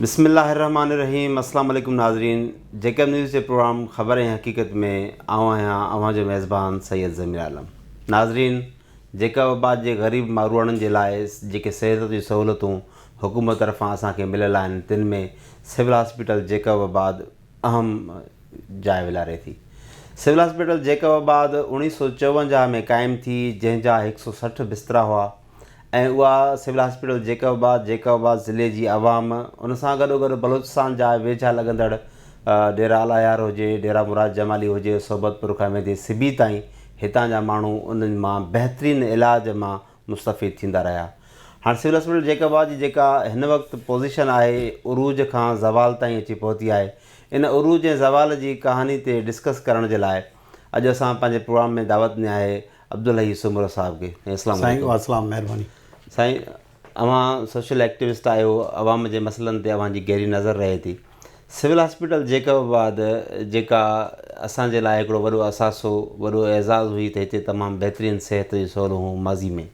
بسم الله الرحمٰن الرحيم اسلام عليڪم ناظرين جيڪب نيوز جي پروگرام خبر ۽ حقيقت ۾ آئون آهيان اوهان جو ميزبان سيد ضمير عالم ناظرين جيڪب آباد جي غريب ماروئڙن جي لاء جيڪي صحت جون سهولتون حڪومت طرفان اسان کي مليل آهن تن ۾ سول هاسپيٽل جيڪب آباد اهم جاء ولاري ٿي. سول هاسپيٽل جيڪب آباد 1954 ۾ قائم ٿي جنهن جا 160 بسترا هئا ۽ اها سول هاسپيٽل جيڪب آباد جيڪب آباد ضلعي جي عوام ان سان گڏوگڏ بلوچستان جا ويجها لڳندڙ ڊيرا الاهيار هجي ڊيرا مراد جمالي هجي صحبت پور کان ويندي سبي تائين هتان جا ماڻهو انهن مان بهترين علاج مان مستفيد ٿيندا رهيا. هاڻ سول هاسپيٽل جيڪب آباد جي جيڪا هن وقت پوزيشن آهي عروج کان زوال تائين اچي پهتي آهي. ان عروج ۽ زوال جي ڪهاڻي تي ڊسڪس ڪرڻ جي لاء اڄ اسان پنهنجي پروگرام ۾ دعوت ڏني آهي عبدالحئي سومرو صاحب کي. سائين اسلام سائين عليڪم. واسلام مهرباني. سائين اوهان سوشل ايڪٽيوسٽ آهيو عوام جي مسئلن تي اوهان جي گهري نظر رهي ٿي. سول هاسپيٽل جيڪب آباد جيڪا اسان جي لاء هڪڙو وڏو اثاثو وڏو اعزاز هئي ته هتي تمام بهترين صحت جون سهولون هيون ماضي ۾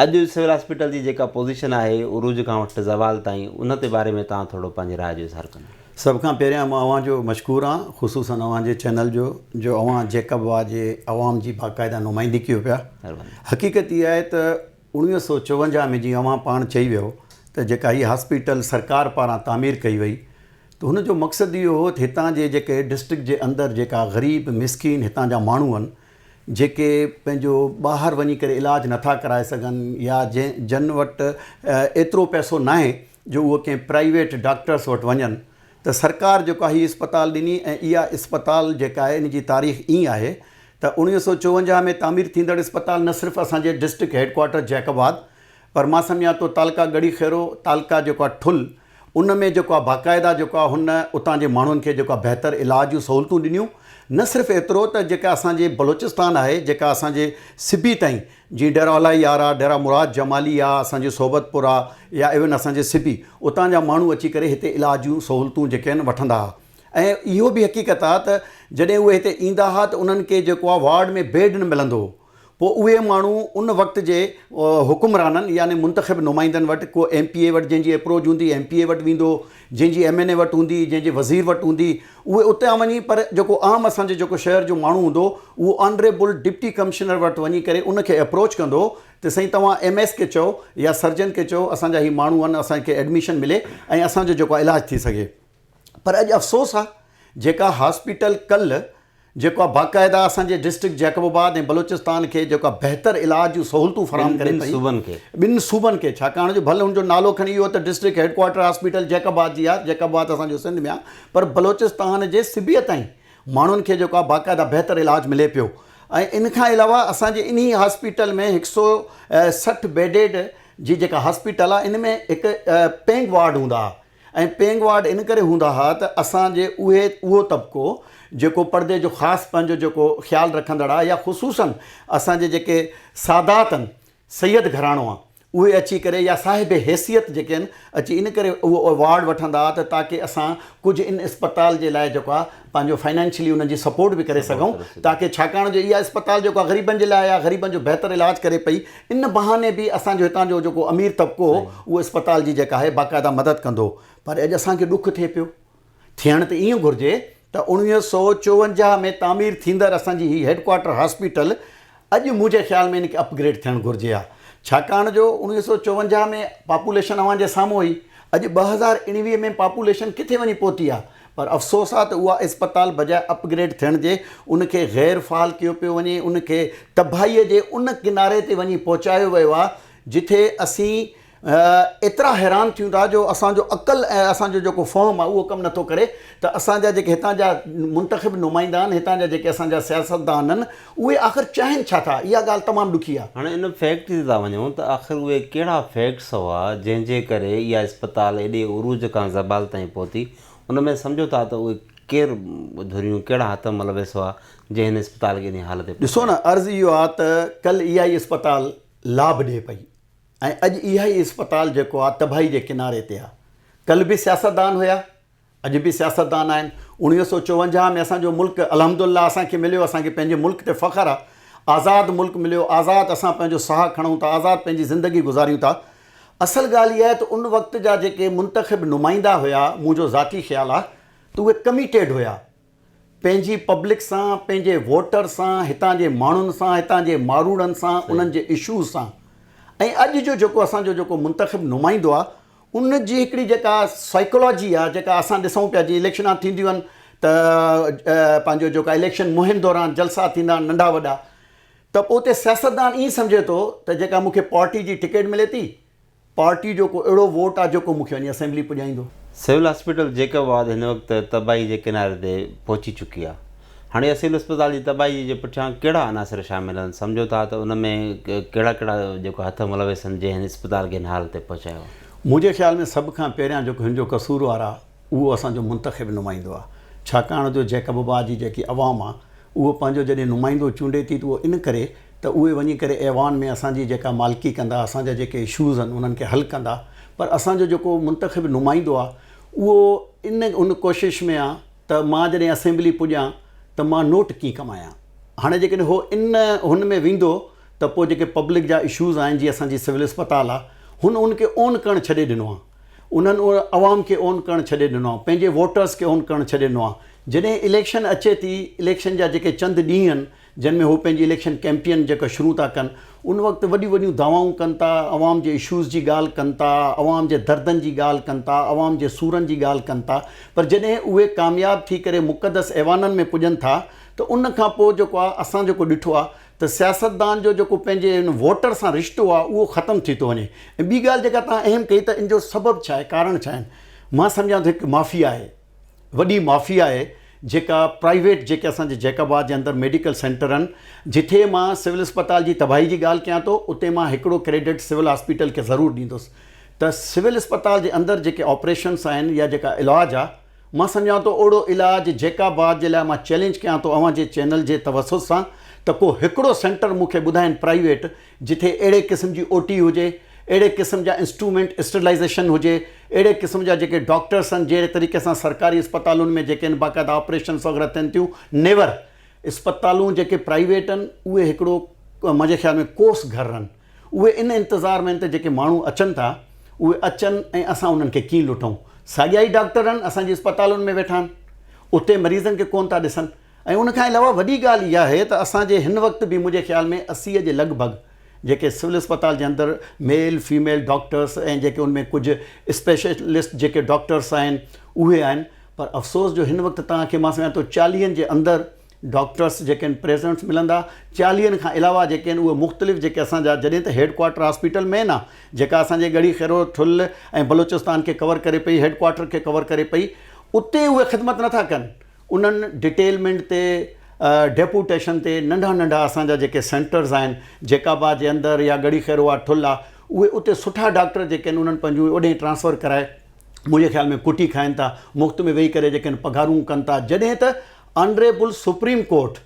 اڄ سول هاسپيٽل جي جيڪا پوزيشن آهي عروج کان وٺ زوال تائين ان تي باري ۾ توهان ٿورو پنهنجي راء جو اظهار ڪندا. سڀ کان پهريان مان اوهان جو مشڪور آهيان خصوصا اوهان جي چينل جو جو اوهان جيڪب آباد جي عوام جي باقاعده نمائندگي ڪيو پيا حقيقت اها آهي ته 1954 ۾ جيئن اوهان پاڻ چئي ويو ته جيڪا هي هاسپيٽل سرڪار پاران تعمير ڪئي وئي ته هن جو مقصد اهو هو ته هتان جي جيڪي ڊسٽرڪٽ جي اندر جيڪا غريب مسڪين هتان جا ماڻهو آهن جيڪي پنهنجو ٻاهر وڃي ڪري علاج نٿا ڪرائي سگهن يا جن جن وٽ ايترو پئسو ناهي جو اهو ڪنهن پرائيويٽ ڊاڪٽرس وٽ وڃن ته سرڪار جيڪو آهي هي اسپتال ڏني ۽ اها اسپتال جيڪا آهي ان جي تاريخ ائين آهي ته 1954 ۾ تعمير ٿيندڙ اسپتال نه صرف اسان جي ڊسٽرڪٽ هيڊ ڪوارٽر جيڪب آباد پر مان سمجهان ٿو تعلقه ڳڙهي خيرو تعلقه جيڪو آهي ٺل ان ۾ جيڪو آهي باقاعده جيڪو آهي هن اتان جي ماڻهن کي جيڪو آهي بهتر علاج جون سهولتون ڏنيون نه صرف ايترو ته جيڪا اسان جي بلوچستان آهي جيڪا اسان جي سبي تائين جيئن ڊيرا الاهي يار آ ڊيرا مراد جمالي آ اسان جي صحبت پور آ يا ايون اسان جي سبي اتان جا ماڻهو اچي ڪري هتي علاج جون سهولتون جيڪي آهن وٺندا ها ۽ اهو به حقيقت آ ته جڏهن اهي هتي ايندا ها ته انهن کي جيڪو آ وارڊ ۾ بيڊ نه ملندو هو پوء اهي ماڻهو ان وقت جي حڪمرانن يعني منتخب نمائندن وٽ ڪو ايم پي اي وٽ جنهن جي اپروچ هوندي ايم پي اي وٽ ويندو جنهن جي ايم اين اي وٽ هوندي جنهن جي وزير وٽ هوندي اهي اتان وڃي پر جيڪو عام اسان جي جيڪو شهر جو ماڻهو هوندو اهو آنريبل ڊپٽي ڪمشنر وٽ وڃي ڪري ان کي اپروچ ڪندو ته سائين توهان ايم ايس کي چئو يا سرجن کي چئو اسان جا هي ماڻهو آهن اسان کي ايڊميشن ملي ۽ اسان جو جيڪو علاج ٿي سگهي پر اڄ افسوس آ جيڪا هاسپيٽل ڪل جيڪو آ باقاعده اسان جي ڊسٽرڪٽ جيڪب آباد ۽ بلوچستان کي جيڪو آ بهتر علاج جون سهولتون فراهم ڪري ٻن پئي صوبن کي. ٻن صوبن کي ڇاڪاڻ جو ڀل ان جو نالو کڻي اهو ته ڊسٽرڪٽ هيڊڪوارٽر هاسپيٽل جيڪب آباد جي آ جيڪب آباد اسان جو سنڌ ۾ آ پر بلوچستان جي سبيء تائين ماڻهن کي جيڪو آ باقاعده بهتر علاج ملي پيو ۽ ان کان علاوه اسان جي انهي هاسپيٽل ۾ هڪ سو 60 بيڊيڊ جي جيڪا هاسپيٽل آ ان ۾ هڪ پينگ وارڊ هوندا ها ۽ پينگ وارڊ ان ڪري هوندا ها ته اسان جي اهي اهو طبقو جيڪو پردي جو خاص پنهنجو جيڪو خيال رکندڙ آهي يا خصوصاً اسان جي جيڪي سادات آهن سيد گهراڻو آهي اهي اچي ڪري يا صاحب حيثيت جيڪي آهن اچي ان ڪري اهو وارڊ وٺندا ها ته تاڪه اسان ڪجهه ان اسپتال جي لاء جيڪو آهي پنهنجو فائنانشلي انهن جي سپورٽ به ڪري سگهون تاڪه ڇاڪاڻ جو اها اسپتال جيڪو آهي غريبن جي لاء آهي غريبن جو بهتر علاج ڪري پئي ان بهاني به اسان جو هتان جو جيڪو امير طبقو هو اهو اسپتال جي جيڪا آهي باقاعده مدد ڪندو هو پر اڄ اسان کي ڏک ٿئي پيو ٿيڻ ته ائين گهرجي ته 1954 ۾ تعمير ٿيندڙ اسان جي هي هيڊ ڪوارٽر هاسپيٽل اڄ منهنجي خيال ۾ ان کي اپ گريڊ ٿيڻ گهرجي ها ڇاڪاڻ جو 1954 ۾ پاپوليشن اوهان جي سامهون هئي اڄ 2019 ۾ پاپوليشن ڪٿي وڃي پهتي آهي پر افسوس آهي ته اها اسپتال بجاء اپ گريڊ ٿيڻ جي ان کي غير فعال ڪيو پيو وڃي ان کي تباهي جي ان ڪناري تي وڃي پهچايو ويو آهي جٿي اسين ايترا حيران ٿيون ٿا جو اسان جو عقل ۽ اسان جو جيڪو فهم آهي اهو ڪم نٿو ڪري ته اسان جا جيڪي هتان جا منتخب نمائندا آهن هتان جا جيڪي اسان جا سياستدان آهن اهي آخر چاهين ڇا ٿا اها ڳالهه تمام ڏکي آهي. هاڻي ان فيڪٽ تي ٿا وڃون ته آخر اهي ڪهڙا فيڪٽس هئا جنهن جي ڪري اها اسپتال ايڏي عروج کان زوال تائين پهتي ان ۾ سمجهو ٿا ته اهي ڪير ڌريون ڪهڙا هٿ ملوث هئا جنهن هن اسپتال کي انهي حال تي ڏسو پهچايو. نه عرض اهو آهي ته ڪل اها ئي اسپتال لاڀ ڏئي پئي ۽ اڄ اها ئي اسپتال جيڪو آ تباهي جي ڪناري تي آ. ڪلهه به سياستدان هيا، اڄ به سياستدان آهن. 1954 ۾ اسان جو ملڪ الحمدلله اسان کي مليو، اسان کي پنهنجي ملڪ تي فخر آ. آزاد ملڪ مليو، آزاد اسان پنهنجو ساهه کڻون ٿا، آزاد پنهنجي زندگي گذاريون ٿا. اصل ڳالهه اها آهي ته ان وقت جا جيڪي منتخب نمائندا هيا منهنجو ذاتي خيال آهي ته اهي ڪميٽيڊ هيا پنهنجي پبلڪ سان، پنهنجي ووٽر سان، هتان جي ماڻهن سان، هتان جي ماروئڙن سان، انهن جي اشوز سان ۽ اڄ جو جيڪو اسان جو جيڪو منتخب نمائندو آهي ان جي هڪڙي جيڪا سائيڪالاجي آهي جيڪا اسان ڏسون پيا جيئن اليڪشنان ٿينديون آهن ته پنهنجو جيڪا اليڪشن مهم دوران جلسا ٿيندا آهن ننڍا وڏا ته پوء اتي سياستدان ائين سمجهي ٿو ته جيڪا مون کي پارٽي جي ٽڪيٽ ملي ٿي پارٽي جو ڪو اهڙو ووٽ آ جيڪو مون کي وڃي اسيمبلي پڄائيندو. سول هاسپيٽل جيڪب آباد هن وقت تباهي جي ڪناري تي پهچي چڪي آ. هاڻي اها سول اسپتال جي تباهي جي پٺيان ڪهڙا عناصر شامل آهن سمجهو ٿا ته ان ۾ ڪهڙا ڪهڙا جيڪو هٿ ملوث آهن جنهن هن اسپتال کي هن حال تي پهچايو آ. منهنجي خيال ۾ سڀ کان پهريان جيڪو هن جو قصور وار آ اهو اسان جو منتخب نمائندو آ. ڇاڪاڻ جو جيڪب آباد جي جيڪي عوام آ اهو پنهنجو جڏهن نمائندو چونڊي ٿي ته اهو ان ڪري ته اهي وڃي ڪري ايوان ۾ اسان جي جيڪا مالڪي ڪندا اسان جا جيڪي اشوز آهن انهن کي حل ڪندا پر اسان جو جيڪو منتخب نمائندو آ اهو ان ان ڪوشش ۾ آ ته مان جڏهن اسيمبلي پڄان ته مان نوٽ ڪيئن ڪمايان هاڻي جيڪڏهن هو ان هن ۾ ويندو ته پوء جيڪي پبلڪ جا اشوز آهن جيئن اسان جي سول اسپتال آ هن ان کي اون ڪرڻ ڇڏي ڏنو آ انهن عوام کي اون ڪرڻ ڇڏي ڏنو آ پنهنجي ووٽرس کي اون ڪرڻ ڇڏي ڏنو آ جڏهن اليڪشن اچي ٿي اليڪشن جا جيڪي چند ڏينهن جن ۾ هو پنهنجي اليڪشن ڪيمپين جيڪا شروع ٿا ڪن ان وقت وڏيون وڏيون دعوائون ڪن ٿا عوام جي اشوز جي ڳالهه ڪن ٿا عوام جي دردن جي ڳالهه ڪن ٿا عوام جي سورن جي ڳالهه ڪن ٿا پر جڏهن اهي ڪامياب ٿي ڪري مقدس ايوانن ۾ پڄن ٿا ته ان کان پوء جيڪو آ اسان جيڪو ڏٺو آ ته سياستدان جو جيڪو پنهنجي ان ووٽر سان رشتو آ اهو ختم ٿي ٿو وڃي ۽ ٻي ڳالهه جيڪا توهان اهم ڪئي ته ان جو سبب ڇا آهي ڪارڻ ڇا آهن مان سمجهان ٿو هڪ مافيا آهي وڏي مافيا آهي جيڪا پرائيويٽ جيڪي اسان جي جيڪب آباد جي اندر ميڊيڪل سينٽر آهن جٿي مان سول اسپتال جي تباهي جي ڳالهه ڪيان ٿو اتي مان هڪڙو ڪريڊٽ سول هاسپيٽل کي ضرور ڏيندس ته سول اسپتال جي اندر جيڪي آپريشنس آهن يا جيڪا علاج آهي مان سمجهان ٿو اهڙو علاج جيڪب آباد جي لاء مان چئلينج ڪيان ٿو اوهان جي چينل جي توسط سان ته ڪو هڪڙو سينٽر مون کي ٻڌائين پرائيويٽ جتي اهڙي قسم جي او ٽي هجي، اهڙي قسم جا انسٽرومينٽ اسٽرلائيزيشن هجي، اهڙي قسم جا جيڪي ڊاڪٽرس آهن جهڙي طريقي سان سرڪاري اسپتالن ۾ جيڪي آهن باقاعده آپريشنس وغيره ٿين ٿيون نيور اسپتالون جيڪي پرائيويٽ آهن اهي هڪڙو منهنجي خيال ۾ ڪوس گهر آهن اهي ان انتظار ۾ آهن ته جيڪي ماڻهو اچن ٿا اهي اچن ۽ اسان انهن کي ڪيئن لٽون ساڳيا ئي ڊاڪٽر آهن اسان جي اسپتالن ۾ ويٺا آهن اتي مريضن کي ڪونه ٿا ڏسن ۽ ان کان علاوه وڏي ڳالهه اها آهي ته اسان جي هن وقت به منهنجي خيال ۾ 80 جي لڳ ڀڳ جيڪي سول اسپتال جي اندر ميل فيميل ڊاڪٽرس ۽ جيڪي ان ۾ ڪجهه اسپيشلسٽ جيڪي ڊاڪٽرس آهن اهي آهن پر افسوس جو هن وقت توهان کي مان سمجهان ٿو چاليهن جي اندر ڊاڪٽرس جيڪي آهن پريزنٽس ملندا چاليهن کان علاوه جيڪي آهن اهي مختلف جيڪي اسان جا جڏهن ته هيڊ ڪوارٽر هاسپيٽل مين آهي جيڪا اسان جي ڳڙهي خيرو ٺل ۽ بلوچستان کي ڪور ڪري پئي هيڊ ڪوارٽر کي ڪور ڪري پئي اتي اهي خدمت نٿا ڪن انهن ڊٽيلمينٽ تي ڊيپوٽيشن تي ننڍا ننڍا اسان جا جيڪي سينٽرز آهن جيڪب آباد جي اندر يا ڳڙهي خيرو آ ٺل آ اهي اتي سٺا ڊاڪٽر جيڪي آهن انهن پنهنجون اوڏهين ٽرانسفر ڪرائي منهنجي خيال ۾ ڪٽي کائن ٿا مفت ۾ ويهي ڪري جيڪي آهن پگهارون ڪن ٿا جڏهن ته آنريبل سپريم ڪورٽ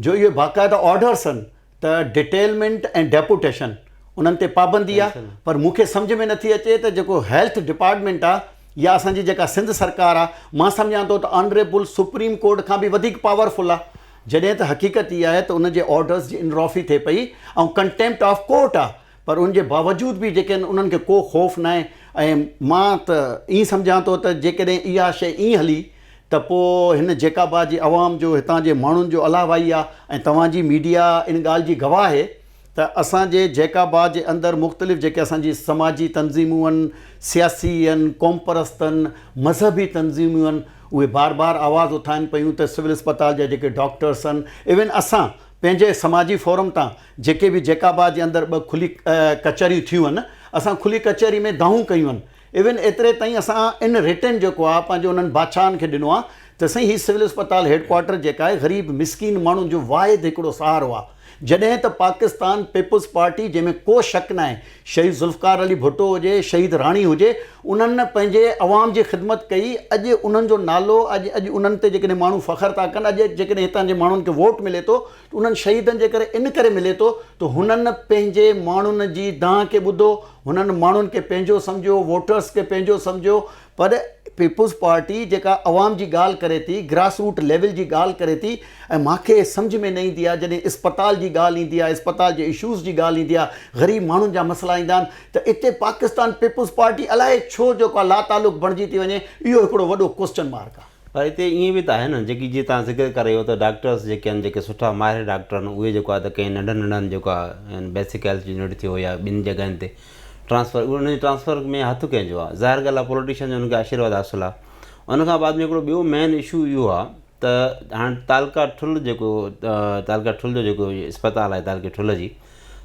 جو اهي باقاعده آرڊرس آهن ته ڊٽيلمينٽ ۽ ڊيپوٽيشن انهن تي پابندي آ پر مون کي سمجهه ۾ نٿي اچي ته جيڪو هيلٿ ڊپارٽمينٽ آ يا اسان جي جيڪا سنڌ سرڪار آ مان سمجهان ٿو ته آنريبل سپريم ڪورٽ کان به وڌيڪ پاورفل آ جڏهن ته حقيقت اها آهي ته ان جي آرڊرز جي انرافي ٿئي پئي ۽ ڪنٽيمپٽ آف ڪورٽ آ پر ان جي باوجود به جيڪي آهن انهن کي ڪو خوف ناهي ۽ مان ته ائين سمجهان ٿو ته جيڪڏهن اها شيء ائين هلي ته پوء هن جيڪب آباد جي عوام جو هتان جي ماڻهن جو الله وائي آ ۽ توهان جي ميڊيا ان ڳالهه جي گواهه آهي ته اسان جي جيڪب آباد جي اندر مختلف جيڪي اسان جي سماجي تنظيمون آهن، سياسي آهن، قومپرست آهن، مذهبي تنظيمون آهن اهي بار بار آواز اٿائن پيون ته سول اسپتال جا جيڪي ڊاڪٽرس آهن ايون اسان پنهنجي سماجي فورم تان جيڪي به جيڪب آباد جي اندر ٻه کلي ڪچهريون ٿيون آهن اسان کلي ڪچهري ۾ دانهون ڪيون آهن ايون ايتري تائين اسان ان رٽن جيڪو آ پنهنجو انهن بادشاهن کي ڏنو آ ته سائين هي سول اسپتال هيڊ ڪوارٽر جيڪا آهي غريب مسڪين ماڻهن جو واحد هڪڙو سهارو آ جڏهن ته پاڪستان پيپلز پارٽي جنهن ۾ ڪو شڪ ناهي شهيد ذوالفقار علي ڀٽو هجي شهيد راڻي هجي انهن پنهنجي عوام جي خدمت ڪئي اڄ انهن جو نالو اڄ اڄ انهن تي جيڪڏهن ماڻهو فخر ٿا ڪن اڄ جيڪڏهن هتان جي ماڻهن کي ووٽ ملي ٿو انهن شهيدن جي ڪري ان ڪري ملي ٿو ته هنن پنهنجي ماڻهن جي دانهن کي ٻڌو، هنن ماڻهن کي پنهنجو سمجهيو، ووٽرس کي پنهنجو سمجهيو، پر پيپلز پارٽي جيڪا عوام جي ڳالهه ڪري ٿي، گراس روٽ ليول جي ڳالهه ڪري ٿي ۽ مان کي سمجهه ۾ نه ايندي آهي جڏهن اسپتال جي ڳالهه ايندي آهي، اسپتال جي اشوز جي ڳالهه ايندي آهي، غريب ماڻهن جا مسئلا ايندا آهن ته اتي پاڪستان پيپلز پارٽي الائي ڇو جيڪو آهي لاتعلق بڻجي ٿي وڃي، اهو هڪڙو وڏو ڪوسچن مارڪ آهي. پر اتي ائين به ته آهي نه جيڪي جيئن توهان ذڪر ڪري ويو ته ڊاڪٽرس جيڪي آهن جيڪي سٺا ماهر ڊاڪٽر آهن اهي جيڪو آهي ته ڪنهن ننڍن ننڍن جيڪو آهي بيسڪ هيلٿ يونٽ ٿيو يا ٻين جڳهين تي ٽرانسفر انهن جي ٽرانسفر ۾ هٿ ڪنهن جو آهي ظاهر ڳالهه آهي پوليٽيشن جو انهن کي آشيرواد حاصل آهي ان کان بعد ۾ هڪڙو ٻيو مين اشو اهو آهي ته هاڻي تعلقه ٺل جيڪو تعلقه ٺل جو جيڪو اسپتال آهي تعلقي ٺل جي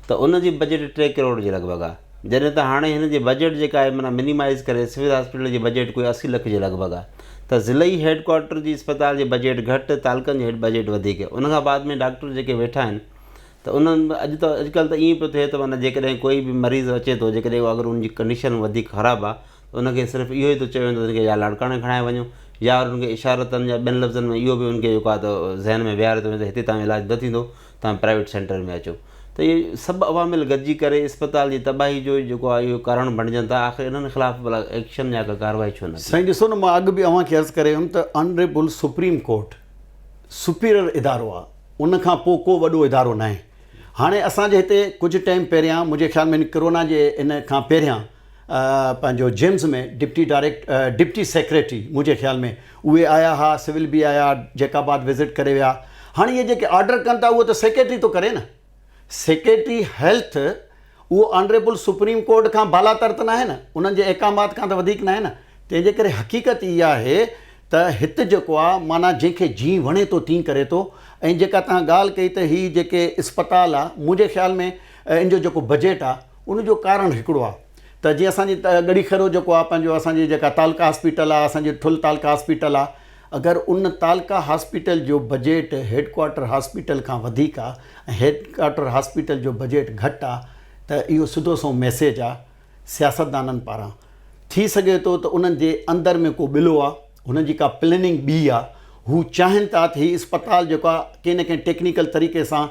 ته ان جي بجيٽ 3 ڪروڙ جي لڳ ڀڳ آهي جڏهن ته هاڻي هن جي بجيٽ جيڪا آهي معنيٰ منيمائز ڪري سول هاسپيٽل جي بجيٽ ڪوئي 80 لک جي لڳ ڀڳ آهي ته ضلعي هيڊ ڪوارٽر جي اسپتال جي بجيٽ گهٽ تعلقن جي هيڊ بجيٽ وڌيڪ ان کان بعد ۾ ڊاڪٽر جيڪي ويٺا آهن ته انهن اڄ ته اڄڪلهه ته ائين پيو ٿئي ته معنيٰ جيڪڏهن ڪوئي به مريض اچي ٿو جيڪڏهن اگر ان جي ڪنڊيشن وڌيڪ خراب آهي ته ان کي صرف اهو ئي ٿو چيو ويندو ته ان کي يا لاڙڪاڻي کڻائي وڃو يا وري ان کي اشارتن يا ٻين لفظن ۾ اهو به ان کي جيڪو آهي ته ذهن ۾ ويهاريو ٿو وڃي ته هتي توهان جو علاج نه ٿيندو توهان پرائيويٽ سينٽر ۾ اچو ته اهي سڀ عوامل گڏجي ڪري اسپتال جي تباهي جو جيڪو آهي اهو ڪارڻ بڻجن ٿا آخر انهن خلاف ڀلا ايڪشن يا ڪا ڪارروائي ڇو نه ٿي؟ سائين ڏسو نه مان اڳ به اوهان کي عرض ڪري ويم ته آنريبل سپريم ڪورٽ سپيريئر ادارو آهي ان کان پوء ڪو وڏو ادارو ناهي. هاڻي اسان جي هتي ڪجهه ٽائيم پهريان منهنجي خيال ۾ هن ڪرونا جي ان کان پهريان پنهنجو James ۾ deputy direct deputy secretary منهنجي خيال ۾ اهي آيا ها سول به آيا جيڪب آباد وزٽ ڪري ويا هاڻي اهي جيڪي آرڊر ڪن ٿا اهو ته سيڪريٽري ٿو ڪري نه سيڪريٽري هيلٿ اهو آنريبل سپريم ڪورٽ کان بالاتر ته ناهي نه، انهن جي احڪامات کان ته وڌيڪ ناهي نه، تنهن جي ڪري حقيقت اها آهي ته هت جيڪو آ معنيٰ جنهن کي جيئن وڻي ٿو تيئن ڪري ٿو ۽ جيڪا توهان ڳالهه ڪئي ته هي جيڪي اسپتال آ منهنجي خيال ۾ ان جو جيڪو بجيٽ آ ان جو ڪارڻ هڪڙو آ ته جيئن اسان جي ڳڙهي خيرو جيڪو آ پنهنجو اسان جي جيڪا تعلقه هاسپيٽل آ اسان جي ٺل تعلقه هاسپيٽل آ اگر ان تعلقه هاسپيٽل جو بجيٽ هيڊ ڪوارٽر هاسپيٽل کان وڌيڪ آ ۽ هيڊ ڪوارٽر هاسپيٽل جو بجيٽ گهٽ آ ته اهو سڌو سنئون ميسيج آ سياستدانن پاران. ٿي سگهي ٿو ته انهن جي اندر ۾ ڪو ٻلو آ، هنن جي ڪا پليننگ ٻي آ، هو چاهين ٿا ته هي اسپتال جيڪو آ ڪنهن نه ڪنهن ٽيڪنيڪل طريقي سان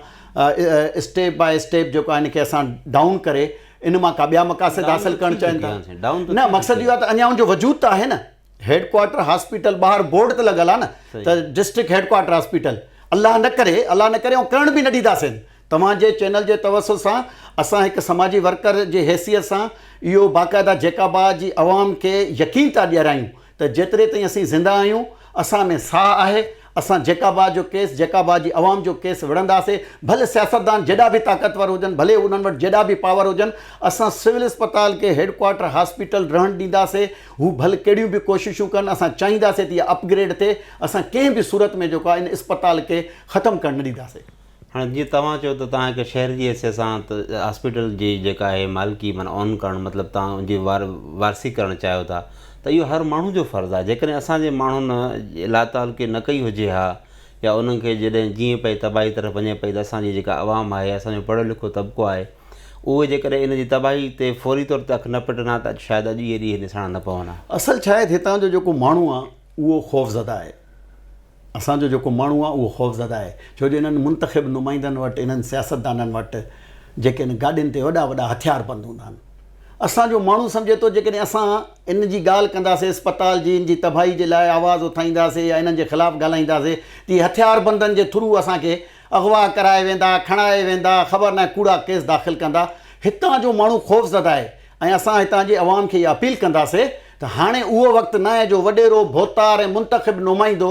اسٽيپ باء اسٽيپ جيڪو آ ان کي اسان ڊائون ڪري ان مان ڪا ٻيا مقاصد حاصل ڪرڻ چاهين ٿا. نه مقصد اهو آ ته اڃا ان جو وجود ته آهي نه. هيڊ ڪوارٽر هاسپيٽل ٻاهر بورڊ ته لڳل آ نه ته ڊسٽرڪٽ هيڊ ڪوارٽر هاسپيٽل الله نه ڪري الله نه ڪري ۽ ڪرڻ به نه ڏينداسين توهان جي چينل جي توسط سان اسان هڪ سماجي ورڪر جي حيثيت سان اهو باقاعده جيڪب آباد جي عوام کي يقين ٿا ڏياريون ته جيتري تائين اسين زنده آهيون اسان ۾ ساهه آهي اسان جيڪب آباد جو ڪيس جيڪب آباد جي عوام جو ڪيس وڙهنداسي ڀلي سياستدان جيڏا به طاقتور هجن ڀلي انهن وٽ جيڏا به پاور هجن اسان سول اسپتال کي هيڊ ڪوارٽر هاسپيٽل رهڻ ڏينداسي هو ڀل ڪهڙيون به ڪوششون ڪن اسان چاهينداسي ته اها اپ گريڊ ٿئي اسان ڪنهن به صورت ۾ جيڪو آهي ان اسپتال کي ختم ڪرڻ نه ڏينداسي. هاڻي جيئن توهان چيو ته توهان هڪ شهر جي حيثيت سان ته هاسپيٽل جي جيڪا آهي مالڪي معنيٰ اون ڪرڻ مطلب توهان ان جي وارثي ڪرڻ چاهيو ٿا ته اهو هر ماڻهو جو فرض آهي جيڪڏهن اسان جي ماڻهن لاتعلقي نه ڪئي هجي ها يا انهن کي جڏهن جيئن پئي تباهي طرف وڃي پئي ته اسان جي جيڪا عوام آهي اسان جو پڙهيو لکيو طبقو آهي اهي جيڪڏهن ان جي تباهي تي فوري طور تي اک نه پٽن ها ته اڄ شايد اڄ اهي ڏينهن ڏسڻا نه پون ها. اصل ڇا آهي ته هتان جو جيڪو ماڻهو آهي اهو خوفزده آهي. اسان جو جيڪو ماڻهو آهي اهو خوفزده آهي ڇو جو انهن منتخب نمائندن وٽ انهن سياستدانن وٽ جيڪي ان گاڏين تي وڏا وڏا هٿيار بند هوندا آهن. اسان جو ماڻهو سمجهي ٿو جيڪڏهن اسان ان جي ڳالهه ڪنداسين اسپتال جي ان جي تباهي جي لاء آواز اٿائينداسين يا انهن جي خلاف ڳالهائينداسين ته اهي هٿياربندن جي ٿرو اسان کي اغوا ڪرائي ويندا، کڻائي ويندا، خبر ناهي ڪوڙا ڪيس داخل ڪندا، هتان جو ماڻهو خوفزده آهي ۽ اسان هتان جي عوام کي اها اپيل ڪنداسي ته هاڻي اهو وقت ناهي جو وڏيرو، ڀوتار ۽ منتخب نمائندو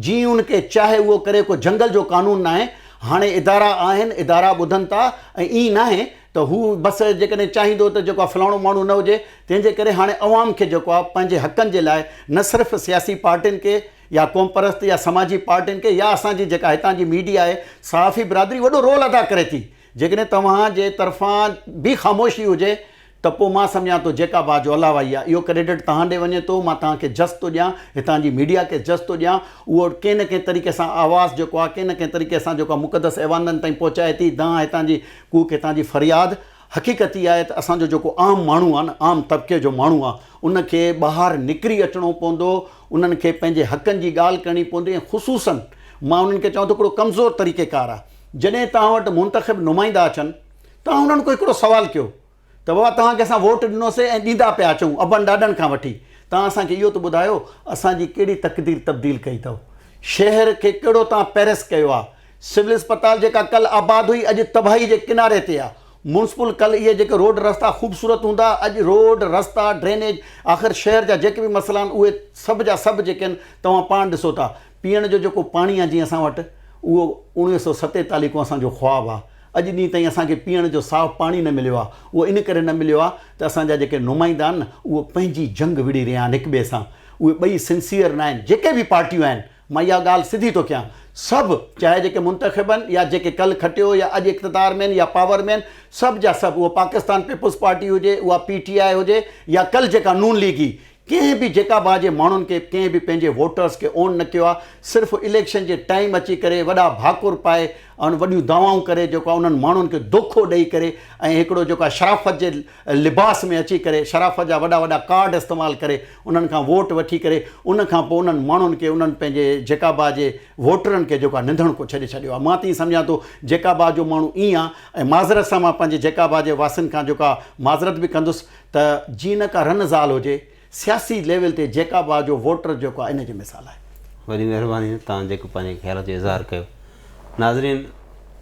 جيئن ان کي چاهي اهو ڪري ڪو جنگل جو قانون ناهي، هاڻي ادارا آهن، ادارا ٻڌن ٿا ۽ ائين ناهي ته هو بس جيڪڏهن چاهيندو ته جيڪو آهي فلاڻو ماڻهو نه هجي، تنهن جي ڪري هاڻي عوام کي جيڪو آهي پنهنجي حقن جي لاء نه صرف سياسي پارٽين کي يا قومپرست يا سماجي پارٽين کي يا اسان جي جيڪا هتان جي ميڊيا آهي صحافي برادري وڏو رول ادا ڪري ٿي جيڪڏهن توهان جي طرفان به خاموشي هجي ته پوء مان سمجهان ٿو جيڪا بات جو الله وائي آهي اهو ڪريڊٽ توهان ڏي وڃي ٿو مان توهان کي جس ٿو ڏيان هتان جي ميڊيا کي جس ٿو ڏيان اهو ڪنهن نه ڪنهن طريقي سان آواز جيڪو آهي ڪنهن نه ڪنهن طريقي سان جيڪو آهي مقدس ايوانن تائين پهچائي ٿي دانهن هتان جي ڪوڪ هتان جي فرياد حقيقت اها آهي ته اسان جو جيڪو عام ماڻهو آهي نه عام طبقي جو ماڻهو آهي ان کي ٻاهر نڪري اچڻو پوندو انهن کي پنهنجي حقن جي ڳالهه ڪرڻي پوندي ۽ خصوصاً مان انهن کي چوان ٿو هڪڙو ڪمزور طريقيڪار آهي جڏهن توهان وٽ منتخب نمائندا اچن توهان انهن کان هڪڙو سوال ڪيو ته بابا توهان کي اسان ووٽ ڏنوسي ۽ ڏيندا پيا اچون ابن ڏاڏن کان وٺي توهان اسان کي اهو ته ٻڌايو اسان جي ڪهڙي تقدير تبديل ڪئي اٿو؟ شهر کي ڪهڙو توهان پيرس ڪيو آهي؟ سول اسپتال جيڪا ڪل آباد هئي اڄ تباهي جي ڪناري تي آهي. مونسپل ڪل اهي جيڪي روڊ رستا خوبصورت هوندا اڄ روڊ رستا ڊرينيج آخر شهر جا جيڪي به مسئلا آهن اهي سڀ جا سڀ جيڪي آهن توهان پاڻ ڏسو ٿا پيئڻ جو جيڪو پاڻي آهي جيئن اسان وٽ اهو 1947 کان اسان جو خواب آهي اڄ ڏينهن تائين اسان کي پيئڻ جو صاف پاڻي نه مليو آهي اهو ان ڪري نه مليو آهي ته اسان جا جيڪي نمائندا آهن نه اهو پنهنجي جنگ وڙهي رهيا آهن هڪ ٻئي سان اهي ٻئي سنسيئر نه آهن جيڪي به پارٽيون آهن مان اها ڳالهه سڌي ٿو ڪيان، سڀ، چاهي جيڪي منتخب آهن يا جيڪي ڪل کٽيو يا اڄ اقتدار ۾ آهن يا پاور ۾ آهن، سڀ جا سڀ، اهو پاڪستان پيپلز پارٽي هجي، اها پي ٽي آء هجي يا ڪل جيڪا نون ليگ هئي، ڪنهن به جيڪا با جي ماڻهن کي، ڪنهن به پنهنجي ووٽرز کي اون نه ڪيو آهي، صرف اليڪشن جي ٽائيم اچي ڪري وڏا ڀاڪر پائي ۽ وڏيون دعوائون ڪري جيڪو آهي انهن ماڻهن کي دوکو ڏئي ڪري ۽ هڪڙو جيڪو آهي شرافت جي لباس ۾ اچي ڪري شرافت جا وڏا وڏا ڪارڊ استعمال ڪري انهن کان ووٽ وٺي ڪري ان کان پوء انهن ماڻهن کي انهن پنهنجي جيڪابا جي ووٽرن کي جيڪو آهي نڌڻڪو ڇڏي ڇڏيو آهي مان ته ائين سمجهان ٿو جيڪابا جو ماڻهو ائين آهي ۽ معذرت سان مان پنهنجي جيڪابا جي واسين کان جيڪا معذرت به ڪندس ته جي نه ڪا رن زال هجي سياسي ليول تي جيڪابا جو ووٽر جيڪو آهي ان جي مثال آهي. وڏي مهرباني توهان جيڪو پنهنجي خيال جو اظهار ڪيو. ناظرين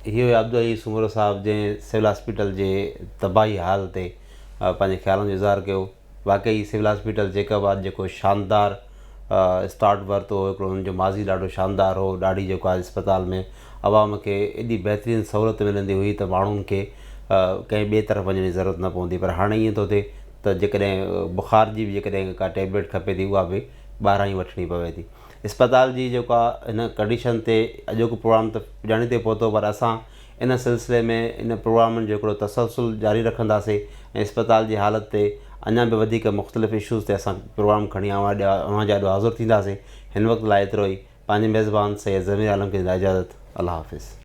هي هيو عبدالعزيز سومرو صاحب جنهن سول هاسپيٽل جي تباهي حال تي پنهنجي خيالن جو اظهار ڪيو. واقعي سول هاسپيٽل جيڪب آباد جيڪو شاندار اسٽارٽ ورتو هو هڪڙو ان جو ماضي ڏاڍو شاندار هو ڏاڍي جيڪو آهي اسپتال ۾ عوام کي ايڏي بهترين سهولت ملندي هئي ته ماڻهن کي ڪنهن ٻئي طرف وڃڻ جي ضرورت نه پوندي پر هاڻي ائين ٿو ٿئي ته جيڪڏهن بخار جي به جيڪڏهن ڪا ٽيبليٽ کپي ٿي اها به ٻاهران ئي وٺڻي پوي ٿي. اسپتال جي جيڪا هن ڪنڊيشن تي اڄوڪو پروگرام ته پڄاڻي تي پهتو پر اسان ان سلسلي ۾ ان پروگرامن جو هڪڙو تسلسل جاري رکنداسي ۽ اسپتال جي حالت تي اڃا به وڌيڪ مختلف اشوز تي اسان پروگرام کڻي اوهان جي آڏو حاضر ٿينداسي. هن وقت لاء ايترو ئي. پنهنجي ميزبان سيد ضمير عالم کي ڏيندا اجازت. الله حافظ.